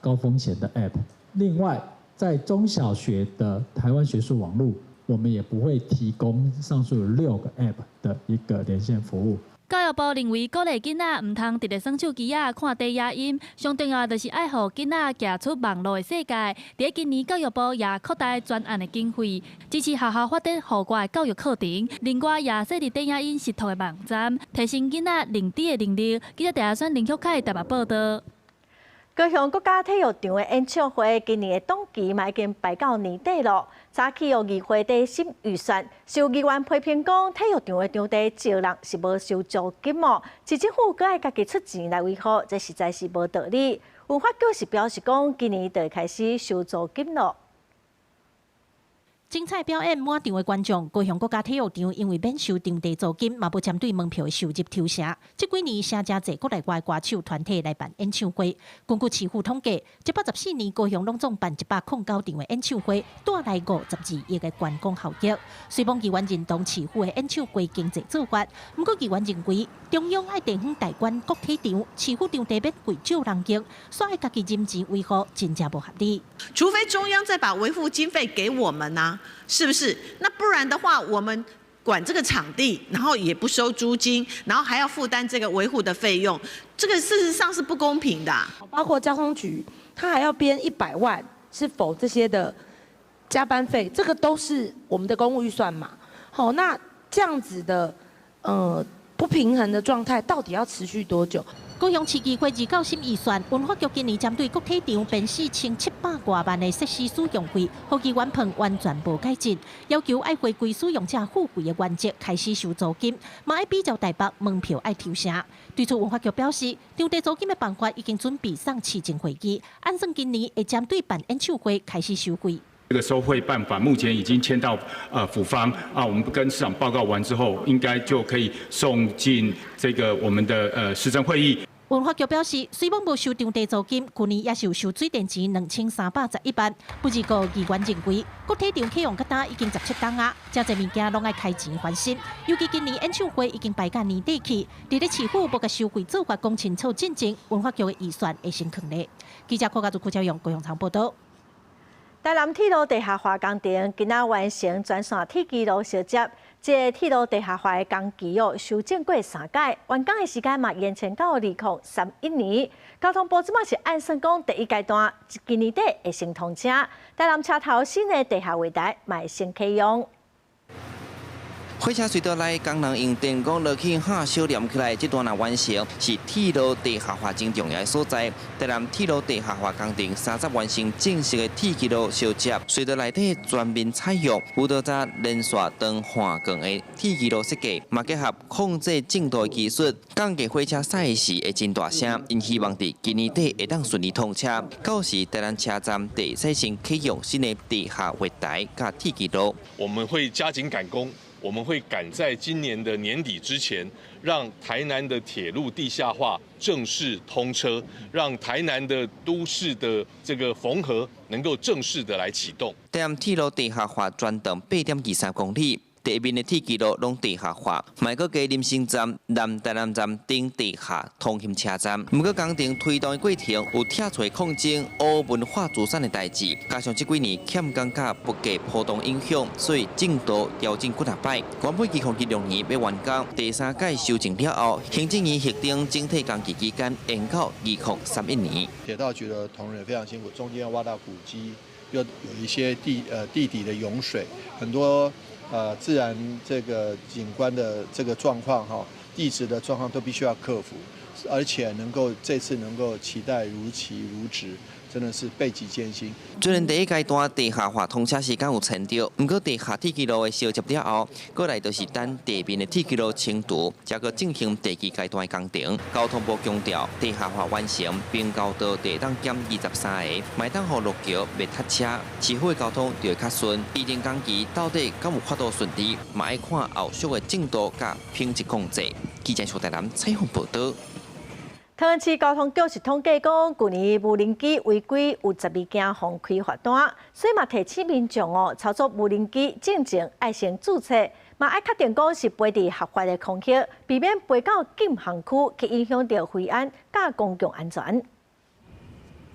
Speaker 21: 高風險的 App。另外，在中小學的台灣學術網路，我們也不會提供上述六個 App 的一個連線服務。
Speaker 12: 教育部認為，鼓勵囡仔毋通直直耍手機仔、看短影音，上重要就是愛予囡仔行出網路的世界。佇今年，教育部也擴大專案的經費，支持學校發展戶外教育課程。另外，也設立短影音實錄的網站，提升囡仔認知的能力。記者鄭選林旭凱台北報導。
Speaker 1: 高雄國家體育場的演唱會今年的檔期嘛已經排到年底咯。早起有議會佇審預算，受議員批評講體育場的場地借人是無收租金哦，市政府閣愛家己出錢來維護，這實在是無道理。文化局是表示講，今年就會開始收租金咯。
Speaker 12: 這
Speaker 9: 精彩表演滿場的觀眾，高雄國家體育場因為免收場地租金，嘛無針對門票的收入抽成。這幾年，誠濟國內外歌手團體來辦演唱會。根據市府統計，114年高雄攏總辦109場的演唱會，帶來52億的觀光效益。雖罔議員認同市府的演唱會經濟做法，毋過議員認為中央愛地方代管國體場，市府場地免貴借人用，煞愛家己人錢維護，真正無合理。
Speaker 7: 除非中央再把維護經費給我們啊，是不是？那不然的話，我們管這個場地，然後也不收租金，然後還要負擔這個維護的費用，這個事實上是不公平的。
Speaker 10: 包括交通局，他還要編100萬，是否這些的加班費？這個都是我們的公務預算嘛。好，那這樣子的，不平衡的狀態，到底要持續多久？
Speaker 9: 高雄市議會二九審預算，文化局今年針對國體場編4700外萬的設施使用費，予議員判完全無改進，要求愛回歸使用者付費的原則開始收租金，嘛愛比照台北門票愛抽成。對此文化局表示，場地租金的辦法已經準備送市政會議，按算今年會針對辦演唱會開始收費。
Speaker 13: 這個收費辦法目前已經簽到府方啊，我們跟市長報告完之後，應該就可以送進這個我們的市政會議。
Speaker 9: 文化局表示，雖罔無收場地租金，去年也是有收水電錢2311萬。不過議員認為，國體場啟用到今已經17冬啊，遮濟物件攏愛開錢翻新。尤其今年演唱會已經排到年底去，佇咧市府無共收費做法講清楚進前，文化局的預算會先囥咧。記者郭家祖、郭昭勇高雄場報道。
Speaker 1: 台南鐵路地下化工程今仔完成全線鐵支路相接，這個鐵路地下化的工期哦，修正過三擺，完工的時間嘛延長到2031年。交通部這擺是按算講第一階段今年底會先通車，台南車頭新的地下月台嘛會先啟用。
Speaker 14: 火車隧道內工人用電工落去焊小連起來，這段若完成是鐵路地下化真重要的所在。台南鐵路地下化工程三十完成正式的鐵支路相接，隧道內底全面採用有多扎連續長橫鋼的鐵支路設計，嘛結合控制振動的技術，降低火車駛時會真大聲。𪜶希望佇今年底會當順利通車，到時台南車站會使先啟用新的地下月台佮鐵支路。
Speaker 22: 我們會加緊趕工。我們會趕在今年的年底之前，讓台南的鐵路地下化正式通車，讓台南的都市的這個縫合能夠正式的來啟動。
Speaker 14: 台南鐵路地下化全長8.23公里。地面的鐵支路攏地下化，嘛閣加林森站、南台南站等地下通勤車站。毋過工程推動的過程有拆除抗爭、烏文化資產的代誌，加上這幾年欠工佮物價波動影響，所以進度調整幾若擺。原本2026年欲完工，第三屆修正了後，行政院核定整體工期期間延到2031年。
Speaker 23: 鐵道局的同仁非常辛苦，中間挖到古蹟，又有一些地底的湧水，很多。自然這個景觀的這個狀況哈，地質的狀況都必須要克服，而且能夠這次能夠期待如期如質，真的是備極艱辛。
Speaker 14: 雖然第一階段地下化通車時間有延著，毋過地下鐵支路的相接了後，過來就是等地面的鐵支路清除，才閣進行第二階段的工程。交通部強調，地下化完成，平交道會當減23个，嘛會當予路橋袂塞車，市府的交通就會較順。預定工期到底敢有法度順利，嘛愛看後續的進度佮品質控制。記者蘇台南採訪報道。
Speaker 1: 桃園市交通局是統計講，舊年無人機違規有12件予開罰單，所以嘛提醒民眾哦，操作無人機進前愛先註冊，嘛愛確定講是飛佇合法的空域，避免飛到禁航區，去影響著飛安佮公共安全。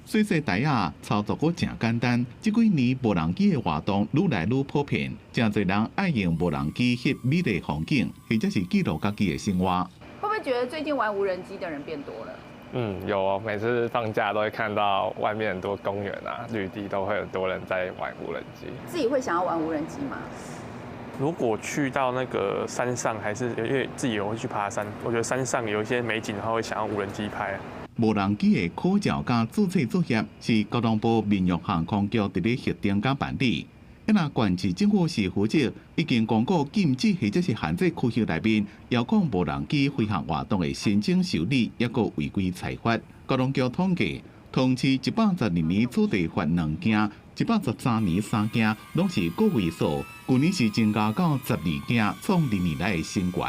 Speaker 15: 細細台仔操作閣誠簡單，這幾年無人機的活動愈來愈普遍，誠濟人愛用無人機翕美麗風景，或者是記錄家己的生活。
Speaker 24: 會不會覺得最近玩無人機的人變多了？
Speaker 25: 嗯，有哦，每次放假都會看到外面很多公園啊、綠地都會很多人在玩無人機。
Speaker 24: 自己會想要玩無人機嗎？
Speaker 26: 如果去到那個山上，還是因為自己也會去爬山，我覺得山上有一些美景的話，會想要無人機拍。
Speaker 15: 無人機的考照佮註冊作業是交通部民用航空局佇咧核定佮辦理。啊，若縣市政府是負責已經公告禁止或者是限制區域內面遙控無人機飛行活動的申請受理，抑閣違規裁罰。交通局統計，同期112年處罰兩件， 113年三件，攏是個位數，舊年是增加到12件，創歷年來的新高。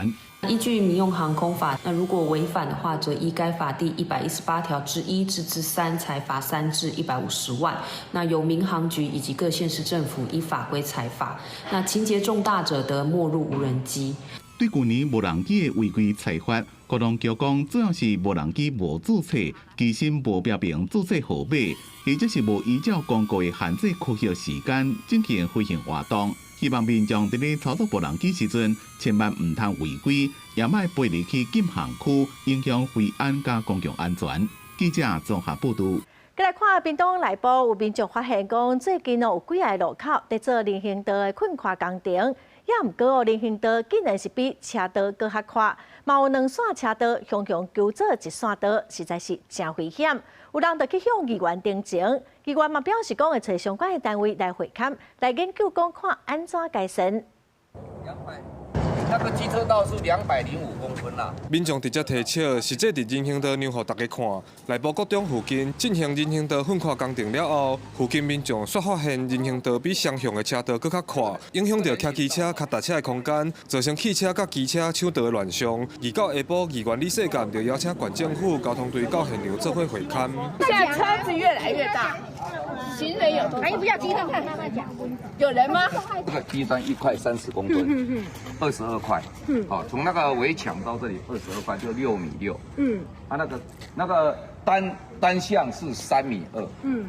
Speaker 2: 依據民用航空法，那如果違反的話，則依該法第118條之1至之3，裁罰3至150萬。那由民航局以及各縣市政府依法規裁罰。那情節重大者，得沒入無人機。
Speaker 15: 對舊年無人機的違規裁罰，國航局講主要是無人機無註冊、機身無標明註冊號碼，或者是無依照公告的限制飛行時間進行飛行活動。希望民眾佇咧操作無人機時陣，千萬毋通違規，也莫飛入去禁航區，影響飛安佮公共安全。記者綜合報導。
Speaker 1: 閣來看屏東內埔有民眾發現講，最近哦有幾个路口佇做人行道的擴寬工程，也毋過哦人行道竟然是比車道閣較闊，嘛有兩線車道雄雄糾做一線道，實在是誠危險。有人就去向議員陳情，議員嘛表示講會揣相關的單位來會勘，來研究講看按怎改善。
Speaker 3: 那個機車道是205公分啦。
Speaker 4: 民眾直接提尺，實際佇人行道量予大家看。內埔國中附近進行人行道擴寬工程了後，附近民眾煞發現人行道比雙向的車道閣較闊，影響著騎機車、跤踏車的空間，造成汽車佮機車搶道的亂象。二到下晡，議員李世幹就邀請縣政府交通隊到現場做伙會勘。
Speaker 11: 現在車子越來越大，行人有多？哎，不要激動，慢慢講。有人嗎？
Speaker 3: 這個機磚一塊30公分，22塊。好，從那個圍牆到這裡22塊，就6米6。啊，那個單向是3米2。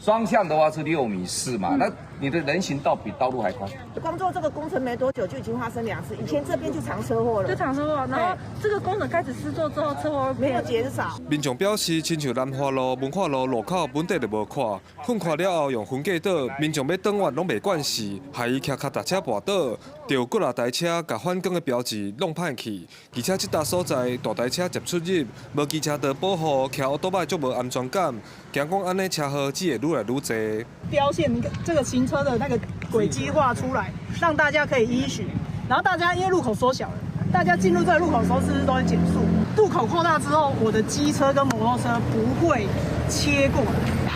Speaker 3: 雙向的話是6米4嘛，那你的人行道比道路還寬。
Speaker 16: 光做這個工程沒多久就已經發生兩次，以前這邊就常車禍了，
Speaker 17: 就常車禍，然後這個工程開始施作之後，車禍
Speaker 16: 沒有減少。
Speaker 4: 民眾表示，親像南華路、文化路路口本底就無闊，擴寬了後用分隔島，民眾欲轉彎攏袂慣勢，害伊騎跤踏車跋倒，著幾若台車共反光的標誌弄歹去，而且這搭所在大台車捷出入，無機車道保護，騎歐多擺足無安全感，驚講按呢車禍只會愈來愈濟。
Speaker 16: 標線，這個行車的那個軌跡畫出來，讓大家可以依循。然後大家因為路口縮小了，大家進入這個路口的時候，是不是都會減速？路口擴大之後，我的機車跟摩托車不會切過來。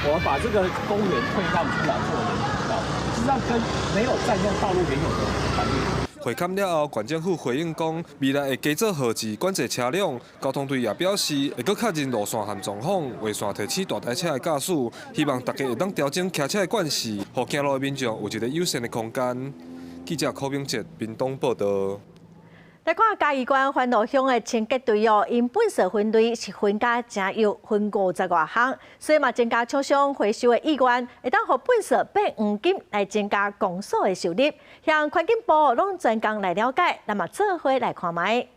Speaker 18: 我們把這個公園退讓出來做人行道，實際上跟沒有佔用道路原有的環境。
Speaker 4: 會勘了後，縣政府回應講，未來會加做號誌管制車輛。交通隊也表示，會閣確認路線和狀況，劃線提醒大台車的駕駛，希望大家會當調整騎車的慣勢，予行路的民眾有一個友善的空間。記者柯明哲屏東報導。
Speaker 1: 來看嘉義縣番路鄉的清潔隊哦，𪜶垃圾分類是分甲誠幼，分50外項，所以嘛增加廠商回收的意願，會當予垃圾變黃金來增加公所的收入。向環境部攏專工來了解，咱嘛做伙來看覓。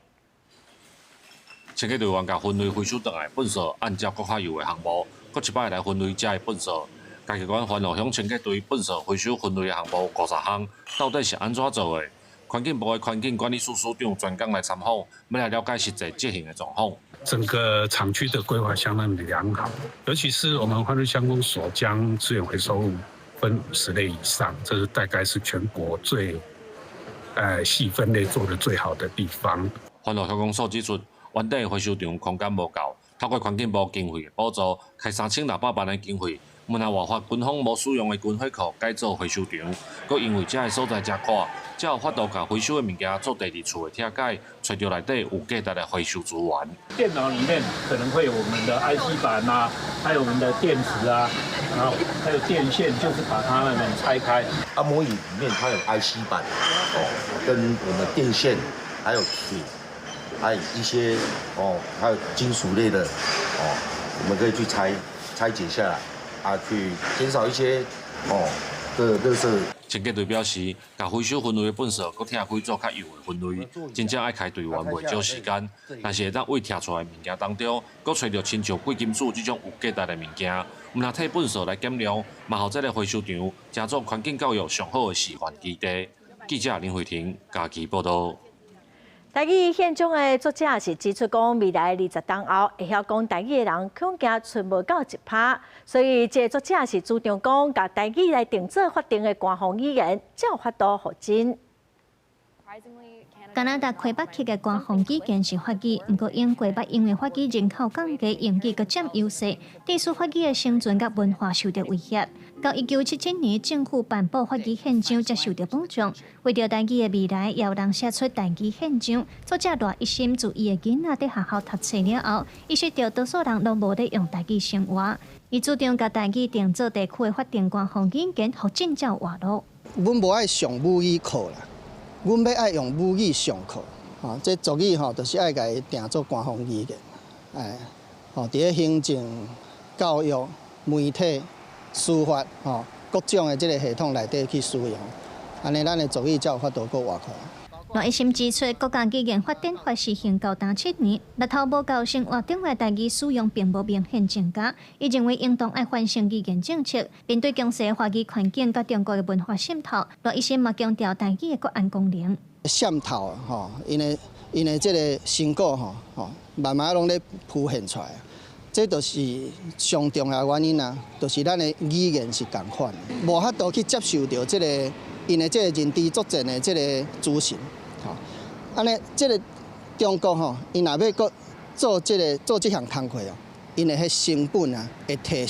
Speaker 27: 清潔隊員共分類回收轉來垃圾，按照閣較幼的項目，閣一擺來分類遮的垃圾。嘉義縣番路鄉清潔隊垃圾回收分類的項目50項，到底是按怎做的？環境部的環境管理署署長專工來參訪，欲來了解實際執行的狀況。
Speaker 28: 整個廠區的規劃相當的良好，尤其是我們番路鄉公所將資源回收物分50類以上，這是大概是全國最，細分類做得最好的地方。
Speaker 27: 番路鄉公所指出，原底回收場空間無夠，透過環境部經費的補助，開3600萬的經費。毋但活化軍方無使用的軍火庫改做回收場，閣因為遮个所在誠闊，才有法度共回收的物件做第二次的拆解，揣著內底有價值的回收資源。
Speaker 30: 電腦裡面可能會有我們的 IC 板啊，還有我們的電池啊，然後還有電線，就是把它們拆開。
Speaker 31: 按摩椅裡面它有 IC 板，哦，跟我們電線，還有鐵，還有一些哦，還有金屬類的哦，我們可以去拆解下來。啊，去減少一些哦的垃圾。
Speaker 27: 清潔隊表示，共回收分類的垃圾，閣拆開做較幼的分類，真正愛開隊員袂少時間。但是會當為拆出來的物件當中，閣揣著親像貴金屬這種有價值的物件，毋但替垃圾來減量，嘛予這个回收場成做環境教育上好的示範基地。記者林慧婷嘉義報導。
Speaker 1: 台語獻獎的作者是指出講，未來20冬後，會曉講台語的人恐驚賰無到1%，所以這个作者是主張講，共台語來定做法定的官方語言，才有法度予真。
Speaker 32: 加拿大魁北克的官方語言是法語，毋過英國捌因為法語人口降低，英語閣佔優勢，致使法語的生存佮文化受著威脅。到1977年，政府頒布法語憲章，才受著保障。為著台語的未來，也有人寫出台語憲章。作者賴一心自伊的囡仔佇學校讀冊了後，意識著多數人攏無咧用台語生活，伊主張共台語定做地區的法定官方語言，予進照活路。
Speaker 5: 阮無愛上母語課啦，阮欲愛用母語上課。吼，這族語吼，就是愛共伊定做官方語言。哎，吼，佇咧行政、教育、媒體、司法，吼，各種的這个系統內底去使用，按呢咱的族語才有法度閣活起來。
Speaker 32: 賴一心指出，國家語言發展法實行到今7年，日頭無夠生活中的台語使用並無明顯增加。伊認為應當愛反省語言政策，面對強勢華語環境佮中國的文化滲透，賴一心嘛強調台語的國安功能。
Speaker 5: 滲透吼，𪜶的這个成果吼，吼，慢慢攏咧浮現出來。這就是上重要的原因啊，就是咱的語言是仝款，無法度去接受著這个𪜶的這个認知作戰的這个資訊，吼。按呢，這个中國吼，𪜶若欲閣做這个做這項工課哦，𪜶的彼成本啊會提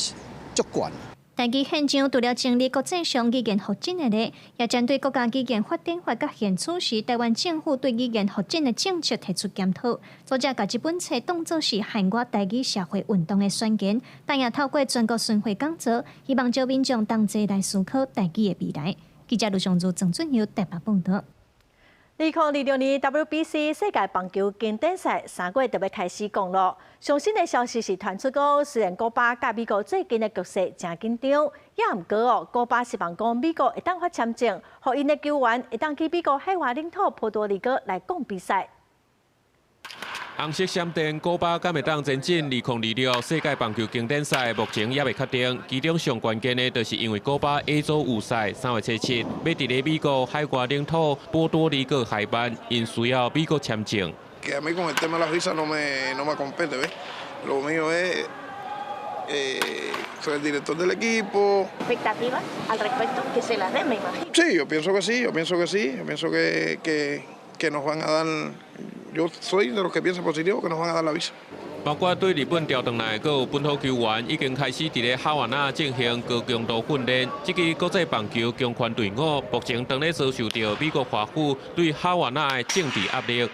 Speaker 5: 足懸。
Speaker 32: 台語憲章除了整理國際上語言發展的例，也針對國家語言發展法佮現此時臺灣政府對語言發展的政策提出檢討。作者共這本冊當作是海外台語社會運動的宣言，但也透過全國巡迴講座，希望招民眾同齊來思考台語的未來。記者盧尚如、鄭俊佑台北報導。
Speaker 1: 2026年 WBC 世界棒球經典賽3月就欲開始講囉。上新的消息是傳出講，雖然古巴佮美國最近的局勢誠緊張，也毋過哦，古巴希望講美國會當發簽證，予𪜶的球員會當去美國海外領土波多黎各來講比賽。
Speaker 6: 紅色閃電，古巴敢會當前進2026世界棒球經典賽，目前猶未確定。其中上關鍵的，就是因為古巴 A 組預賽3月初7，欲佇咧美國海外領土波多黎各開辦，𪜶需要美國簽證。
Speaker 7: Que a mí con el tema de la visa no me compete, ¿ves? Lo mío es, soy el director del equipo.
Speaker 11: ¿Expectativas al respecto? Que se las den, me imagino.
Speaker 7: Sí, yo pienso que sí, yo pienso que sí, yo pienso que nos van a dar, yo soy de los que piensa positivo, que nos van a dar la visa.
Speaker 6: 包括對日本調轉來，閣有本土球員已經開始佇咧哈瓦那進行高強度訓練。這支國際棒球強權隊伍，目前當咧遭受著美國華府對哈瓦那的政治壓力。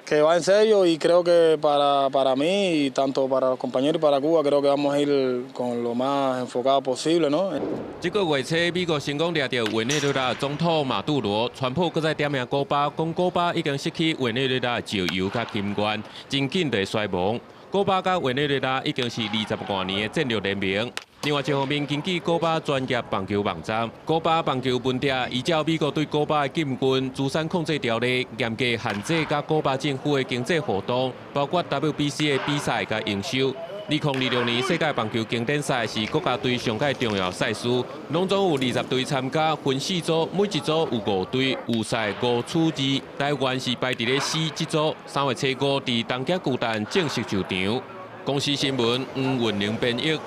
Speaker 8: Que va en serio y creo que para mí y tanto para los compañeros y para Cuba creo que vamos a ir con lo más enfocado posible, ¿no?
Speaker 6: 這个月初，美國成功掠著委內瑞拉總統馬杜羅，川普閣再點名古巴，講古巴已經失去委內瑞拉的石油佮金源，真緊就會衰亡。古巴佮委內瑞拉已經是20外年的戰略聯盟。另外一方面，根據古巴專業棒球網站，古巴棒球文牒依照美國對古巴的禁運資產控制條例，嚴格限制佮古巴政府的經濟活動，包括 WBC 的比賽佮營收。2026年世界棒球經典賽是國家隊上蓋重要賽事，攏總有20隊參加，分四組，每一組有五隊，預賽5處2。台灣是排佇咧 C 這組，3月初5佇東京巨蛋正式就場。公視新聞黃雲玲編譯。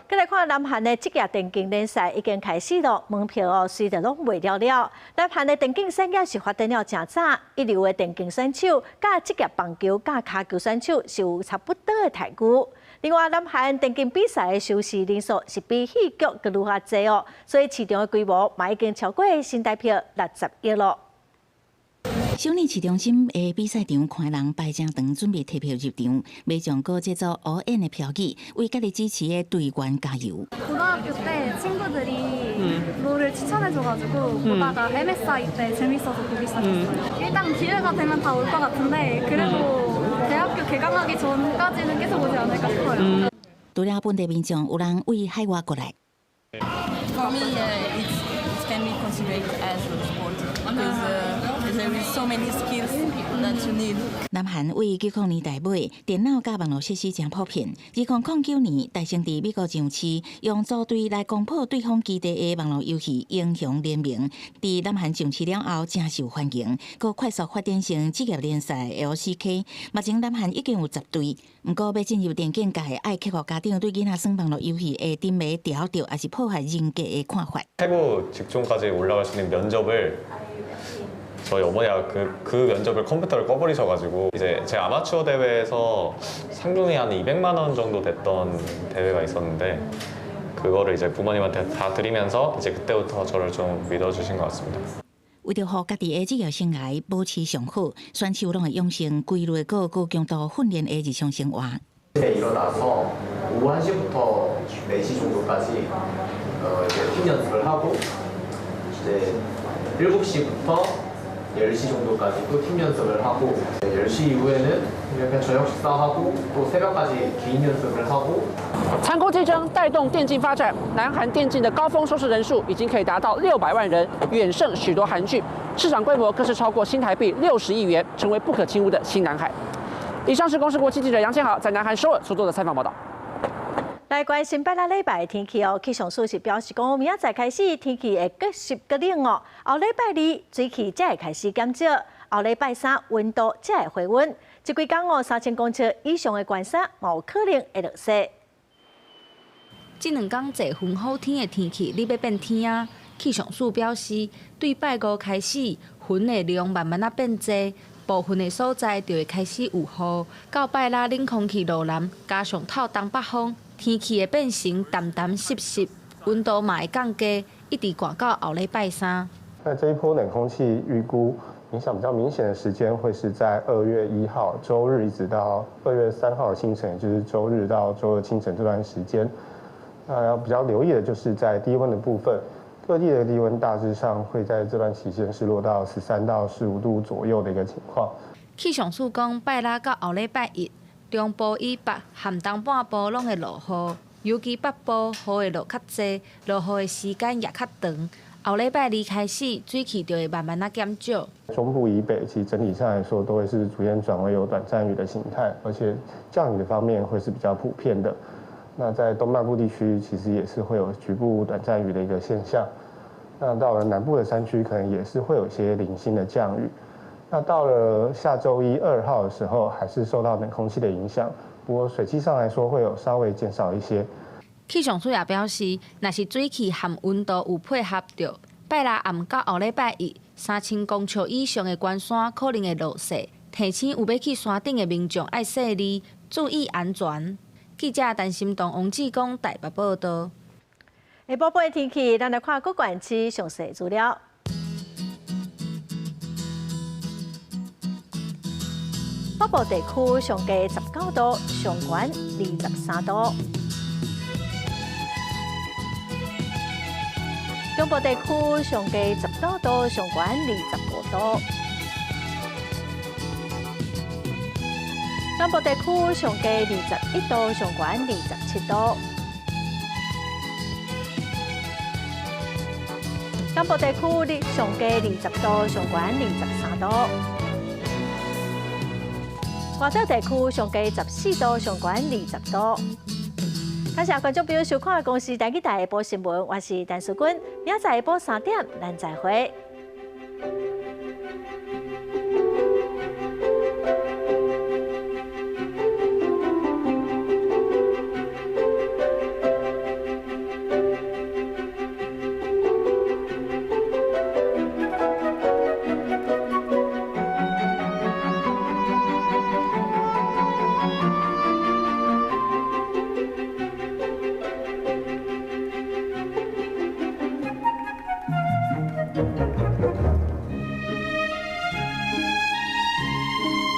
Speaker 1: 閣來看南韓的職業電競聯賽已經開始囉，門票哦隨著攏賣了了。南韓的電競產業是發展了誠早，一流的電競選手、佮職業棒球、佮跤球選手是有差不多的待遇。另外，南韓電競比賽的收視人數是比戲劇閣愈較濟哦，所以市場的規模嘛已經超過新台幣60億囉。
Speaker 9: 首爾市中心的比賽場，看人排誠長，準備提票入場。馬上閣這組烏煙的標語，為家己支持的隊員加油。
Speaker 10: 고등학교 때 친구들이 롤을 추천해줘가지고 보다가 MSI 때 재밌어서 보기 시작했어요. 일단 기회가 되면 다 올 것 같은데 그래도 대학교 개강하기 전까지는 계속 오지 않을까 싶어요.
Speaker 9: 除了本地民眾，有人為海外過來。
Speaker 12: For me, it can be considered as a sport because there is so many skills that you need.
Speaker 9: 南韓為90年代尾，電腦佮網路設施誠普遍。2009年，大成佇美國上市，用組隊來攻破對方基地的網路遊戲英雄聯盟，佇南韓上市了後，誠受歡迎，閣快速發展成職業聯賽 LCK。目前南韓已經有10隊，毋過欲進入電競界，愛克服家長對囡仔耍網路遊戲會沉迷著著，抑是破壞人格的看法。
Speaker 13: 최고 직종까지 올라갈 수 있는 면접을 저희 어머니가 그 면접을 컴퓨터를 꺼버리셔가지고 이제 제 아마추어 대회에서 상금이 한 200만 원 정도 됐던 대회가 있었는데 그 그거를 이제 부모님한테 다 드리면서 이제 그때부터 저를 좀 믿어주신 것 같습니다.
Speaker 9: 為著予家己的職業生涯保持上好，選手攏會養成規律閣高強度訓練的日常生活。
Speaker 2: 일어나서 오후 1시부터 4시 정도까지 이제 팀 연습을 하고 이제 7시부터 10시 정도까지 또 팀 연습을 하고 10시 이후에는 이렇게 저녁 식사하고 또 새벽까지 개인 연습을 하고
Speaker 14: 残酷競爭帶動電競發展，南韓電競的高峰收視人數已經可以達到600萬人，遠勝許多韓劇，市場規模更是超過新台幣60億元，成為不可輕忽的新藍海。以上是公視國際記者楊千豪在南韓首爾所做的採訪報道。
Speaker 1: 來關心拜六禮拜的天氣哦，氣象署是表示講，明仔載開始天氣會閣濕閣冷哦。後禮拜二水汽才會開始減少，後禮拜三溫度才會回溫。這幾工哦，3000公尺以上的懸山嘛有可能會落雪。
Speaker 15: 這兩工濟雲好天的天氣，咧欲變天啊！氣象署表示，對拜五開始，雲的量慢慢仔變濟，部分的所在就會開始有雨。到拜六冷空氣落南，加上透東北風，天氣會變成澹澹濕濕，溫度嘛會降低，一直寒到後禮拜三。
Speaker 19: 那這一波冷空氣預估影響比較明顯的時間會是在2月1號週日，一直到2月3號的清晨，也就是週日到週二清晨這段時間。那要比較留意的就是在低溫的部分，各地的低溫大致上會在這段期間是落到13到15度左右的一個情況。
Speaker 15: 氣象署講，拜六到後禮拜一，中部以北和東半部攏會落雨，尤其北部雨會落較濟，落雨的時間也較長。後禮拜二開始，水汽就會慢慢仔減少。
Speaker 19: 中部以北，其實整體上來說都會是逐漸轉為有短暫雨的形態，而且降雨的方面會是比較普遍的。那在東半部地區，其實也是會有局部短暫雨的一個現象。那到了南部的山區，可能也是會有一些零星的降雨。那到了下週一2號的時候，還是受到冷空氣的影響，不過水汽上來說會有稍微減少一些。
Speaker 15: 氣象署也表示，若是水汽和溫度有配合著，拜六暗到後禮拜一，3000公尺以上的懸山可能會落雪，提醒有欲去山頂的民眾愛細膩，注意安全。記者陳心東、王志剛台北報道。
Speaker 1: 下晡的天氣，咱來看各縣市詳細資料。北部地區上低19度，上懸23度。中部地區上低19度，上懸25度。南部地區上低21度，上懸27度。南部地區上低20度，上懸23度。外島地區上低14度，上懸20度。感謝觀眾朋友收看公視台語台下晡新聞，我是陳淑君，明仔載下晡3點，咱再會。